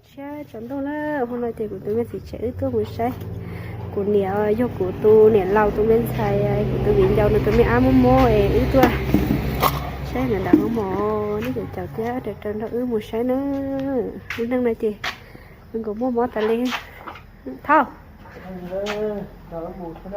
Siab tsaus ntuj lawm, hnub no ces kuv tus me txiv tsev wb tuaj mus saib kuv niam, yog kuv tus niam laus tus me ntxhais, kuv tus viv ncaus nws tus me ab mob mob es wb tuaj saib nram nram hoob mom, nej caum caum thiab raws raws nrog wb mus saib na. Lub neej no ces nkaus muaj mob tas li. Thauj, caum wb mus, nej caum caum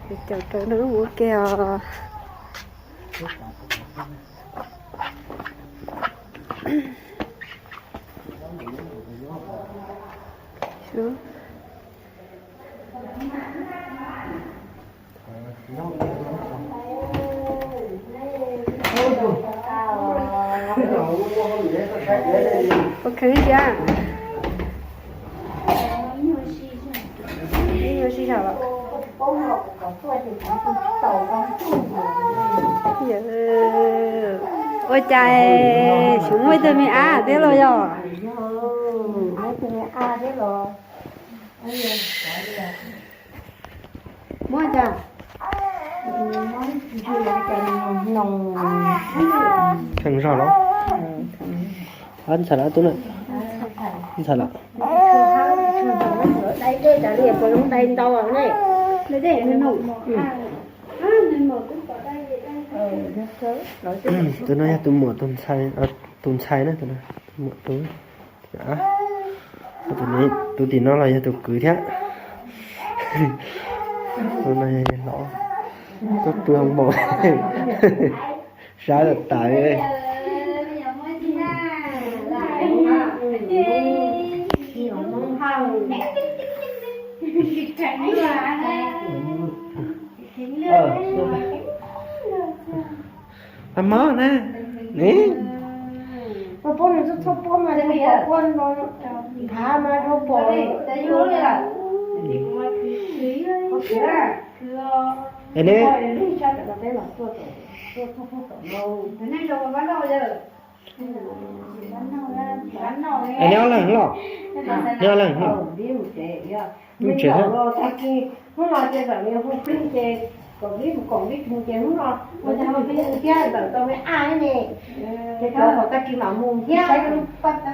raws nrog wb mus ua ke os. Ua kheev ib pliag. Ib nyuag sij hawm los. Ua cas tsis muaj ib tug me ab thiab los yog? Muab cas? Kheej zog los? Ntxhais lawm tub na. Ntxhais lawm. Tus no yog tus muam tus ntxhais, tus ntxhais na, tus muam tus. Tus tim no los yog tus kwv thiab. Tus no yog los tuaj pw hoob mom. Sab tas tas li. Pas mob na. Pab nws txhob pab mas, pab no, pab mas rau pom. Es ne, es neb ob leeg los? Neb ob leeg los? Mus tsev thiab. Hnub no ces txawm nws hu plig ces kom vib mus koom vib tus ces hnub no ua cas ho plig thiab, ntawm tau me ab ne, ces tau kom tag kis mam mus thiab. Ua cuag koj thiaj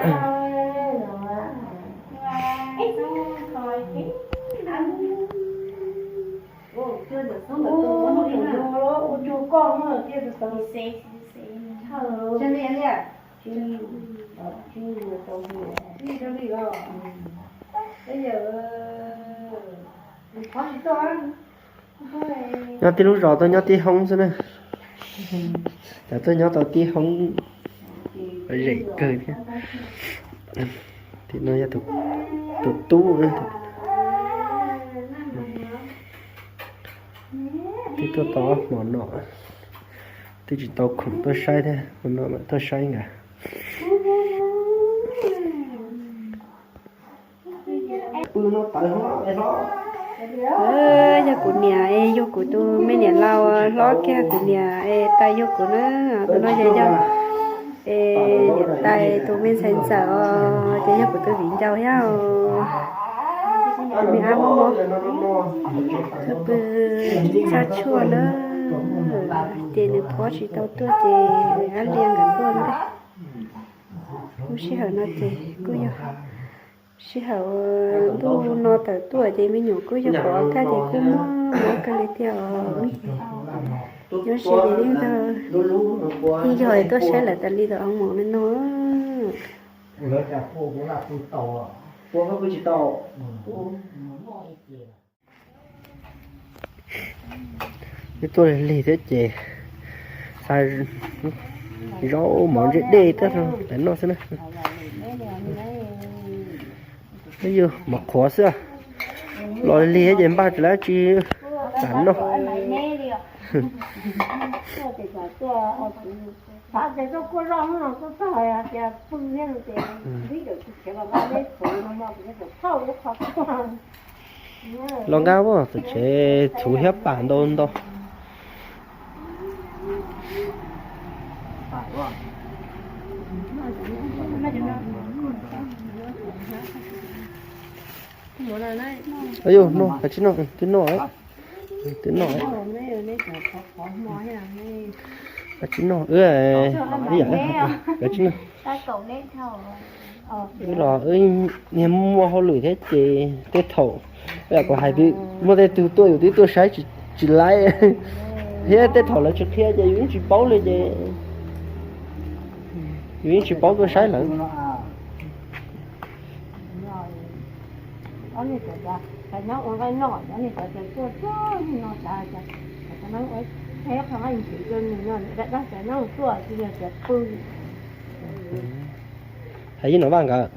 tau. Nyob tib lub zos tau nyob tib hoob xwb na. Cov tuaj nyob tau tib hoob zem kawg thiab. Tim no yog tus tub na. Twb tuaj tau ob hmo no, twb tsis tau khoom tuaj saib thiab, hmo no mam tuaj saib nkaus. Yog kuv niam es yug kuv tus me niam laus hlob kiag, kuv niam es tais yug kuv na. Tus no ces yog es niam tais tus me ntxhais ntxawm os, ces yog kuv tus viv ncaus thiab os. Me ab mob mob, pw txaj tshuaj na, ces nws phob tsis tau tuaj ces ab lia nkawd tuaj ntej. Lub sij hawm no ces kuj yog sij hawm ntuj no tawm tuaj ces me nyuam kuj yog pov tag ces kuj muaj mob kawg li tiag os. Nyob ze ces yeej yog, yeej yog tuaj saib lawv tas li tau hoob mom li no. Twb tuaj lig lig thiab ces xa zaub mov ntse dej tuaj rau lawv noj xwb na. Twb yog mov qhuav xwb, los lig lig ces npaj tsis lab tsi xam noj. Los nqa ua tom tsev txhuv thiab pam ntau ntau. Ayu, no, kav tsij no, twb noj lawm. Twb noj lawm. Kav tsij no, kav tsij no. Wb los wb niag muaj hauj lwm thiab ces tej thaum, kuv hais tias muaj tej tug tuaj yus twb tuaj saib tsis laib, thiab tej thaum lawv tsis qhia ces yus yeej tsis paub li ces yus yeej tsis paub tuaj saib lawv. Hais yeej nom vaj nkawd.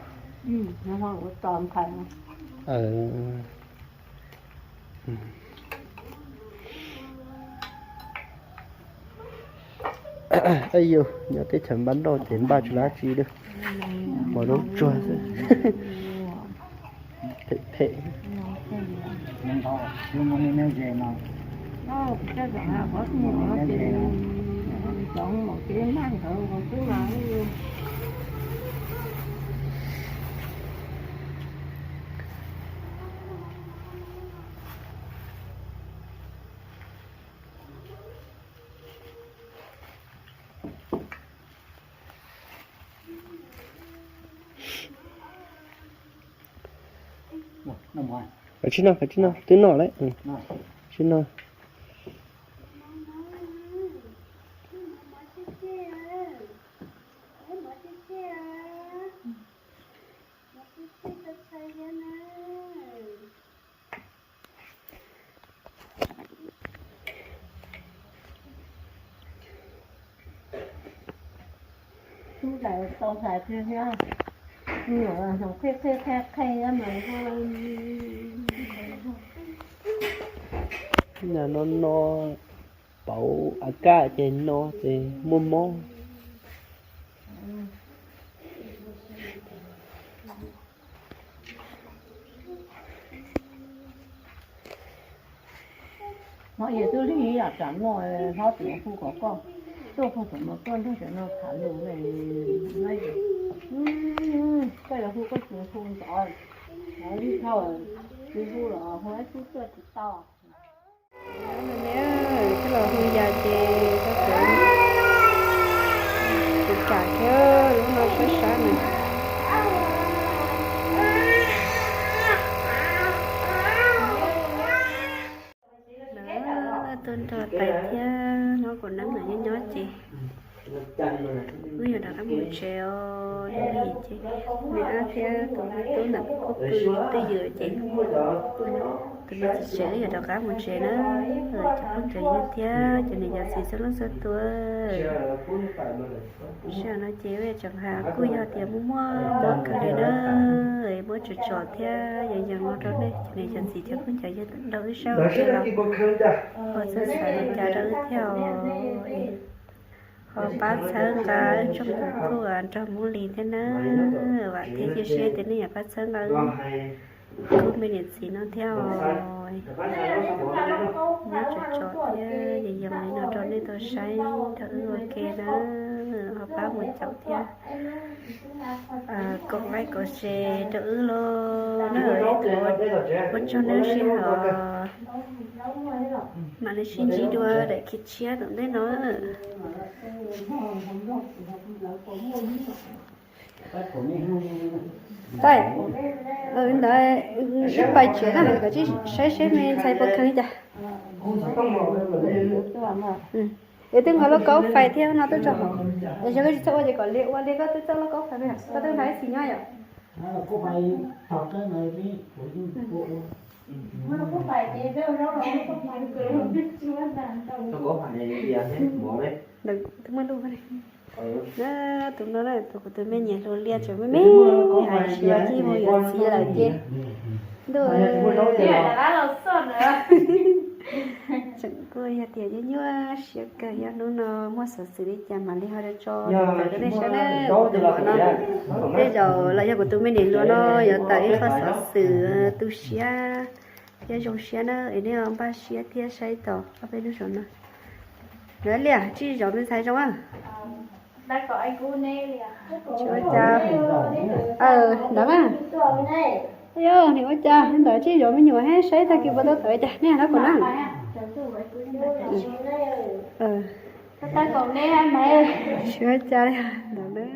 Yus nyob teb chaws npaj nroj ces npaj tsis dab tsi li, mos zaub tsuag xwb. Phem phem. Kav tsij no, kav tsij no, twb noj lawm. Kav tsij no. No no pauv a kaj ces no ces muaj mob. Hmov yog tub lig yam tsam no, hlob tseem hu kom koj tuaj, koj tseem mus tuaj nrog cov no tham lus, koj yuav hu koj tsis hu ntxov, ib dhau tsis hu los hu ib tug tuaj tsis tau. Twb los hu yas ces tau kuv tus kam thiab lub no sab sab na. Tuaj nrog tais thiab nyob kuv neeb mas nyob nyob ces wb yog rov qab mus tsev os, ces me ab thiab tus me tub ntawm kuj pw twj ywm ces tus me txiv tsev wb yog rov qab mus tsev na. Cov phooj cov ywg thiab cov niam cov txiv txhua leej txhua tus, sij hawm no ces wb tseem hais kuj yog tias muaj muaj mob kawg li na, muab tsom tsom thiab yees yees no rau nej cov niam cov txiv cov phooj cov ywg nrog wb saib ua ke los ho txawj xav li cas rau wb thiab os. Ho pab txhawb nqa wb tsoom kuj nrog Hmoob Lis thiab na, vam thiab cia siab tias nej yuav pab txhawb nqa wb kuj me niam txiv no thiab os. Muab tsom tsom thiab yees yees li no rau nej tau saib nrog wb ua ke na, ho pab mus caum thiab kom like kom share rau wb los na, ua tsaug nej sij hawm, mam li sib ntsib dua daim khiv tshiab tom ntej no. Tais, ntawd ib pais tsev na, koj tsis saib seb me ntxhais puas kheev li cas. Es twb nqa lauj kaub fais thiab no tuaj tso hauv, es yog koj tsis txhob ua ces kom Lis ua, Lis koj twb txawj lauj kaub fais, koj twb nqa ib txhis nyob yom. Ntawm tus muaj lub na, tus no na, tus kuv tus me nyiam hluas Liaj tseem me me, hais tsis ua txij mus yuav txiv lawm ces ntuj, tseem kuj yog tias nyuaj nyuaj siab kawg, yog hnub no muaj xov xwm li cas mam li ho tso tawm rau nej saib na. Kuv tus muam no, tej zaum los yog kuv tus me niam hluas no yuav tawm ib qho xov xwm tu siab thiab zoo siab na, es nej npaj siab thiab saib tos ob peb hnub saum no. Ntawd Liaj, tsij zov me ntxhais zoo. Tsis ua cas. Ntawd na. Yog nim ua cas ntawd tsis zov me nyuam he saib tag kis puas tau tawv cas nej no kuv na. Tsis ua cas li ntawd.